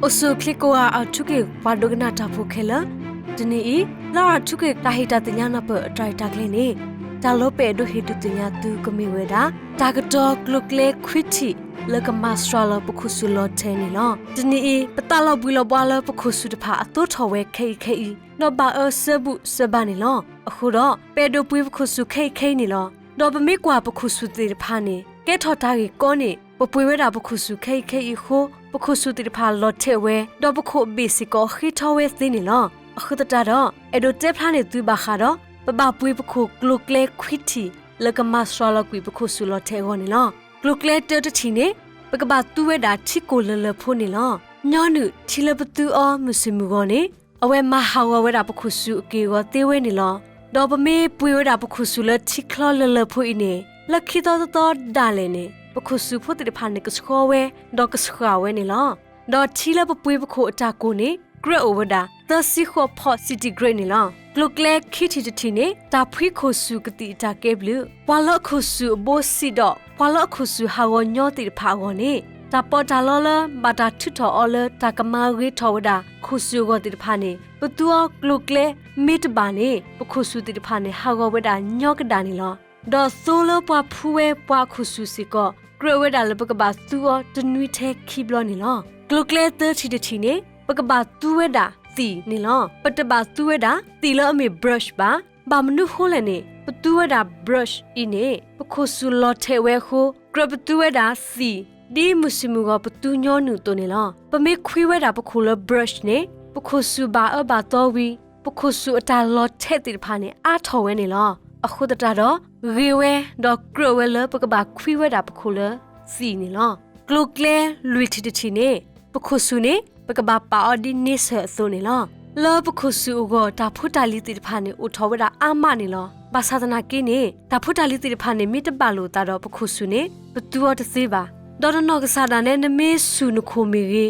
အိၣ်ဆူၣ်ချ့ကိးဂၤ အၣ်ထူခ့ၣ်ပှၤဒိကနၣ်တၢ်ဖိခဲလၢာ်, တနံၤအံၤ လၢအၣ်ထူခ့ၣ်တၢ်ဟ့ၣ်တၢ်သ့ၣ်ညါနၢ်ပၢၢ်အတၢ်ရဲၣ်တၢ်ကျဲၤန့ၣ်, တၢ်လၢပအဲၣ်ဒိးဟ့ၣ်ဒုးသ့ၣ်ညါသုကမ့ၢ်ဝဲဒၣ် တၢ်ကတီၤကျိၤကျဲခွံထံၣ်လၢကမၤစှၤလီၤပခိၣ်ဆူၣ်လီၤထဲးန့ၣ်လီၤ. တနံၤအံၤ ပသးလီၤဘှံးလီၤဘှါလၢပခိၣ်ဆူၣ်တဖၣ်အသိးထီၣ်ဝဲခဲအံၤခဲအံၤ ဒီးဘၣ်အၢစၢဘူၣ်စၢဘါန့ၣ်လီၤ. အဃိဒီး ပအဲၣ်ဒိးပှ့ၤပခိၣ်ဆူၣ်ခဲအံၤခဲအံၤန့ၣ်လီၤ. ဒီးပမ့ၢ်ကွၢ်ပခိၣ်ဆူၣ်သ့ၣ်တဖၣ်န့ၣ် ကဲထီၣ်တၢ်ဂ့ၢ်ကီန့ၣ် ပပှ့ၤဝဲဒၣ်ပခိၣ်ဆူၣ်ခဲအံၤခဲအံၤအဃိ ပခိၣ်ဆူၣ်သ့ၣ်တဖၣ်လီၤထဲးဝဲ, ဒီးပခိၣ်အဘ့ၣ်စ့ၢ်ကီးဃ့ထီဝဲသ့န့ၣ်လီၤ. အဃိသတးဒီး အဲၣ်ဒိးတဲဖျါန့ၢ်သုဘၣ်ဃးဒီး ပဘၣ်ပှ့ၤပခိၣ်ကျိၤကျဲခွံထံၣ် လၢကမၤစှၤလီၤကွံာ်ပခိၣ်ဆူၣ်လီၤထဲးအဂီၢ်န့ၣ်လီၤ. ကျိၤကျဲတၢတထံၣ်န့ၣ် ပကဘၣ်သူဝဲဒၣ်ထံကိၢ်လၢလၢဖိန့ၣ်လီၤ. ညီနုၢ်ထံလၢပသူအီၤမုၢ်ဆ့ၣ်မုၢ်ဂီၤန့ၣ် အဝဲမၤဟးဂီၤဝဲဒၣ်ပခိၣ်ဆူၣ်အက့ၢ်အဂီၤသ့ဝဲန့ၣ်လီၤ. ဒီးပမ့ၢ်ပှ့ၤဝဲဒၣ်ပခိၣ်ဆူၣ်လၢထံချီလၢလၢဖိအံၤန့ၣ် လၢခံသီသီသီဒၣ်လဲာ်န့ၣ် ပခိၣ်ဆူၣ်ဖိသ့ၣ်တဖၣ်န့ၣ် ကဆှီဝဲ ဒီးကဆှၣ်ဝဲန့ၣ်လီၤ. ဒီးထံလၢပပှ့ၤပခိၣ်အတၢ်ကိၢ်န့ၣ် ကြၢးအိၣ်ဝဲဒၣ် သၢဆံဃိးဖီ centigrade န့ၣ်လီၤ. ကျိၤကျဲခံထံၣ်တထံၣ်န့ၣ် တၢ်ဖှံခိၣ်ဆူၣ်ကသံၣ်အတၢ်ကဲဘျုး, ပှၤလၢအခိၣ်ဆူၣ်အဘိစံးဒီး ပှၤလၢအခိၣ်ဆူၣ်ဟးဂီၤညီသ့ၣ်တဖၣ်အဂီၢ်န့ၣ် တၢ်ပီးတၢ်လီလၢဘၣ်တၢ်ထုးထီၣ်အီၤလၢတၢ်ကမၤဂ့ၤထီၣ်ဝဲဒၣ်ခိၣ်ဆူၣ်အဂီၢ်သ့ၣ်တဖၣ်န့ၣ် ပသူအီၤကျိၤကျဲမ့ၢ်တဘၣ်န့ၣ် ပခိၣ်ဆူၣ်သ့ၣ်တဖၣ်န့ၣ် ဟးဂီၤဝဲဒၣ်ညီကဒၣ်န့ၣ်လီၤ. ဒီးသိလၢပှၤဖှူဝဲပှၤအခိၣ်ဆူၣ်စ့ၢ်ကီး ကြၢးဝဲဒၣ်လၢပကဘၣ်သူအီၤတနွံထဲခံဘျီန့ၣ်လီၤ. ကျိၤကျဲသၢထံၣ်တထံၣ်န့ၣ် ပကဘၣ်သူဝဲဒၣ်သံၣ်န့ၣ်လီၤ. ပတဘၣ်သူဝဲဒၣ်သံၣ်လၢအမ့ၢ် brush ဘၣ်. ဘၣ်မနုၤဃိလဲၣ်န့ၣ် ပသူဝဲဒၣ် brush အံၤန့ၣ် ပခိၣ်ဆူၣ်လီၤထဲးဝဲအဃိ ကြၢးပသူဝဲဒၣ်သံၣ် ဒ်မုၢ်ဆ့ၣ်မုၢ်ဂီၤပသူညီနုၢ်အသိးန့ၣ်လီၤ. ပမ့ၢ်ခွံဝဲဒၣ်ပခိၣ်လၢ brush န့ၣ် ပခိၣ်ဆူၣ်ဘၣ်အၢဘၣ်သီဝံၤ ပခိၣ်ဆူၣ်အတၢ်လီၤထဲးသ့ၣ်တဖၣ်န့ၣ် အါထီၣ်ဝဲန့ၣ်လီၤ. အဃိသတးဒီး ဂ့ၤဝဲ ဒီးကြၢးဝဲလၢပကဘၣ်ခွံဝဲဒၣ်ပခိၣ်လၢသံၣ်န့ၣ်လီၤ. ကျိၤကျဲလွံၢ်ထံၣ်တထံၣ်န့ၣ် ပခိၣ်ဆူၣ်န့ၣ် ပကဘၣ်ပာ်အီၤဒ်န့ဆၢၣ်အသိးန့ၣ်လီၤ. လၢပခိၣ်ဆူၣ်အဂီၢ် တၢ်ဖိတၢ်လံၤသ့ၣ်တဖၣ်န့ၣ် အိၣ်ထီၣ်ဝဲဒၣ်အါမးန့ၣ်လီၤ. ဘၣ်ဆၣ်သနာ်က့န့ၣ် တၢ်ဖိတၢ်လံၤသ့ၣ်တဖၣ်န့ၣ် မ့ၢ်တဘၣ်လိာ်သးဒီးပခိၣ်ဆူၣ်န့ၣ် ပသူအီၤတသ့ဘၣ်. ဒီးတနီၢ်ကစၢ်ဒၣ်နဲ နမ့ၢ်ဆူၣ်နခိၣ်မ့ၢ်ဂ့ၤ,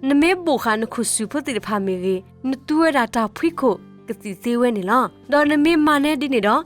နမ့ၢ်ဘိၣ်ဃာ်နခိၣ်ဆူၣ်ဖိသ့ၣ်တဖၣ်မ့ၢ်ဂ့ၤ, နသူဝဲဒၣ်တၢ်ဖှံခိၣ်ကသံၣ်သ့ဝဲန့ၣ်လီၤ. ဒီးနမ့ၢ်မၤနဲဒ်န့ၣ်ဒီး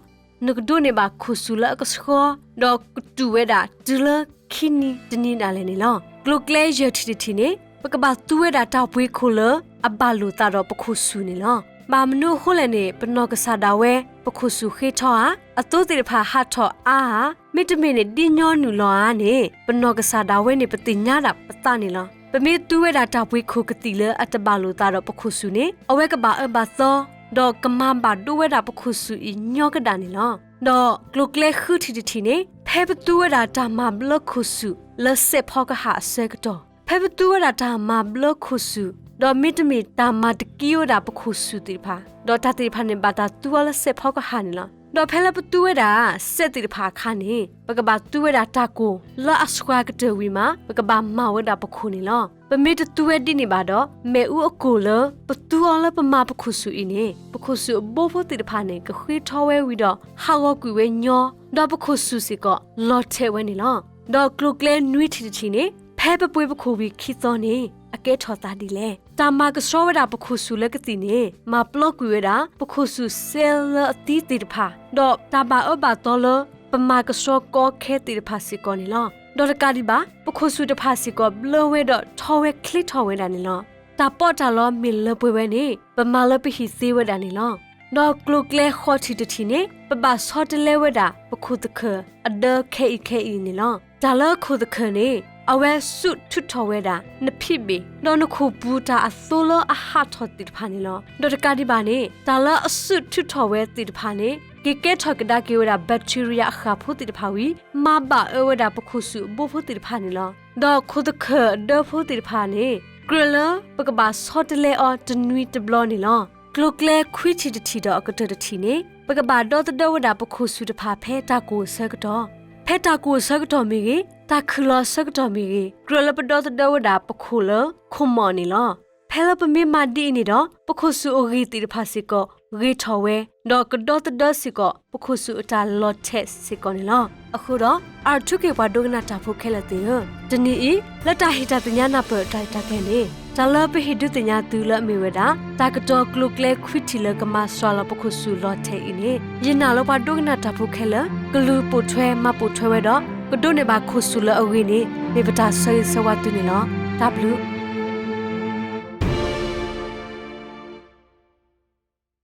နကဒိးန့ၢ်ဘၣ်ခိၣ်ဆူၣ်လၢအကဆှီ, ဒီးကတူၢ်ဝဲဒၣ်တုၤလၢခံနံၤတနံၤဒၣ်လဲာ်န့ၣ်လီၤ. ကျိၤကျဲယဲၢ်ထံၣ်တထံၣ်န့ၣ် ပကဘၣ်သူဝဲဒၣ်တၢ်ပှ့ၤခိၣ်လၢအဘၣ်လိာ်သးဒီးပခိၣ်ဆူၣ်န့ၣ်လီၤ. ဘၣ်မနုၤအဃိလဲၣ်န့ၣ် ပနီၢ်ကစၢ်ဒၣ်ဝဲ ပခိၣ်ဆူၣ်ဃ့ထီဧါ, အသိသ့ၣ်တဖၣ်ဟးထီၣ်အါဧါ, မ့တမ့ၢ်န့ၣ် ဒ်ညီနုၢ်လီၤဧါန့ၣ် ပနီၢ်ကစၢ်ဒၣ်ဝဲန့ၣ် ပသ့ၣ်ညါဒၣ်ပသးန့ၣ်လီၤ. ပမ့ၢ်သူဝဲဒၣ်တၢ်ပှ့ၤခိၣ်ကသံၣ်လၢအတဘၣ်လိာ်သးဒီးပခိၣ်ဆူၣ်န့ၣ် အဝဲကဘၣ်အၢဘၣ်သီ ဒီးကမၤဘၣ်ဒိဝဲဒၣ်ပခိၣ်ဆူၣ်အံၤညီကဒၣ်န့ၣ်လီၤ. ဒီးကျိၤကျဲဃုထံၣ်တထံၣ်န့ၣ် ဖဲပသူဝဲဒၣ်တၢ်မၤဘျၢခိၣ်ဆူၣ်လၢစဲးဖီကဟၣ်အဆၢကတီၢ်, ဖဲပသူဝဲဒၣ်တၢ်မၤဘျၢခိၣ်ဆူၣ်, ဒီးမ့တမ့ၢ်တၢ်မၤတကံဝဲဒၣ်ပခိၣ်ဆူၣ်သ့ၣ်တဖၣ်, ဒီးတၢ်သ့ၣ်တဖၣ်န့ၣ် ဘၣ်တၢ်သူအီၤလၢစဲးဖီကဟၣ်န့ၣ်လီၤ. ဒီးဖဲလၢပသူဝဲဒၣ်စဲးသ့ၣ်တဖၣ်အခါန့ၣ် ပကဘၣ်သူဝဲဒၣ်တၢ်ကိၢ်လၢအဆှၤကတၢၢ်ဝံၤမး ပကဘၣ်မၤဝဲဒၣ်ပခိၣ်န့ၣ်လီၤ. ပမ့ၢ်တသူဝဲဒ်န့ၣ်ဘၣ်ဒီး မ့ၣ်အူအကိၢ်လၢပသူအီၤလၢပမၤပခိၣ်ဆူၣ်အံၤန့ၣ် ပခိၣ်ဆူၣ်အဘိဖိသ့ၣ်တဖၣ်န့ၣ် ကဃ့ထီဝဲဝံၤဒီး ဟးဂီၤကွံာ်ဝဲညီ, ဒီးပခိၣ်ဆူၣ်စ့ၢ်ကီးလီၤထဲးဝဲန့ၣ်လီၤ. ဒီးကျိၤကျဲနွံထံၣ်တထံၣ်န့ၣ် ဖဲပပှ့ၤပခိၣ်ဝံၤခံသီန့ၣ် အကဲထီၣ်သးဒ်လဲၣ်. တၢ်မၤကဆှီဝဲဒၣ်ပခိၣ်ဆူၣ်လၢကသံၣ်န့ၣ် မၤပျီကွံာ်ဝဲဒၣ် ပခိၣ်ဆူၣ်စဲးလၢအသံသ့ၣ်တဖၣ်, ဒီးတၢ်ဘၣ်အၢဘၣ်သီလၢ ပမၤကဆှီကီခဲသ့ၣ်တဖၣ်စ့ၢ်ကီးန့ၣ်လီၤ. ဒီးတကးဒံးဘၣ် ပခိၣ်ဆူၣ်တဖၣ်စ့ၢ်ကီးဘျၢဝဲဒီးထီဝဲချ့ထီၣ်ဝဲဒၣ်န့ၣ်လီၤ. တၢ်ပီးတၢ်လီမ့ၢ်လၢပှဲၤဝဲန့ၣ် ပမၤလၢပဟံၣ်သ့ဝဲဒၣ်န့ၣ်လီၤ. ဒီးကျိၤကျဲဃိးထံၣ်တထံၣ်န့ၣ် ပဘၣ်ဆီတလဲဝဲဒၣ် ပခိၣ်သခၢၣ်အဒၢခဲအံၤခဲအံၤန့ၣ်လီၤ. တၢ်လၢခိၣ်သခၢၣ်န့ၣ် အဝဲဆူးထုးထီၣ်ဝဲဒၣ် နဖံးဘ့ၣ်, ဒီးနခိၣ်ပူၤတၢ်အသိလၢအဟးထီၣ်သ့ၣ်တဖၣ်န့ၣ်လီၤ. ဒီးတကးဒံးဘၣ်န့ၣ် တၢ်လၢအဆူးထုးထီၣ်ဝဲသ့ၣ်တဖၣ်န့ၣ် က့ၤကဲထီၣ်ကဒါက့ၤဝဲဒၣ် bacteria အဃၢ်ဖိသ့ၣ်တဖၣ်ဝံၤ မၤဘၣ်အၢဝဲဒၣ်ပခိၣ်ဆူၣ်အဘိဖိသ့ၣ်တဖၣ်န့ၣ်လီၤ. ဒီးခိၣ်သခၢၣ်အဒၢဖိသ့ၣ်တဖၣ်န့ၣ် ကြၢးလၢပကဘၣ်ဆီတလဲအီၤတနွံတဘျီန့ၣ်လီၤ. ကျိၤကျဲခွံထံၣ်တထံၣ်ဒီးအကတၢၢ်တထံၣ်န့ၣ် ပကဘၣ်ဒီသဒၢဝဲဒၣ်ပခိၣ်ဆူၣ်တဖၣ်ဖဲတၢ်ကိၢ်အဆၢကတီၢ်, ဖဲတၢ်ကိၢ်အဆၢကတီၢ်မ့ၢ်ဂ့ၤ, တၢ်ခုၣ်လီၤအဆၢကတီၢ်မ့ၢ်ဂ့ၤ, ကြၢးလၢပဒီသဒၢဝဲဒၣ်ပခိၣ်လၢခိၣ်မီၢ်န့ၣ်လီၤ. ဖဲလၢပမ့ၢ်မၤဒ်အံၤန့ၣ်ဒီး ပခိၣ်ဆူၣ်အဂ့ၢ်သ့ၣ်တဖၣ်စ့ၢ်ကီးဂ့ၤထီၣ်ဝဲ, ဒီးကဒီသဒၢစ့ၢ်ကီး ပခိၣ်ဆူၣ်အတၢ်လီၤထဲးစ့ၢ်ကီးန့ၣ်လီၤ. အဃိဒီး အၣ်ထူခ့ၣ်ပှၤဒိကနၣ်တၢ်ဖိခဲလၢာ်သ့ၣ်ဧၢ, တနံၤအံၤ လၢတၢ်ဟ့ၣ်တၢ်သ့ၣ်ညါနၢ်ပၢၢ်အတၢ်ရဲၣ်တၢ်ကျဲၤန့ၣ် တၢ်လၢပဟ့ၣ်ဒုးသ့ၣ်ညါသုလၢအမ့ၢ်ဝဲဒၣ် တၢ်ကတီၤကျိၤကျဲခွံထံၣ်လၢကမၤစှၤလီၤပခိၣ်ဆူၣ်လီၤထဲးအံၤန့ၣ် ယနာ်လၢပှၤဒိကနၣ်တၢ်ဖိခဲလၢာ် ကလူၤပိာ်ထွဲမၤပိာ်ထွဲဝဲဒီး ကဒိးန့ၢ်ဘၣ်ခိၣ်ဆူၣ်လၢအဂ့ၤန့ၣ် မ့ၢ်ပတၢ်ဆၢဂ့ၤဆၢဝါသုန့ၣ်လီၤ. တၢ်ဘျုး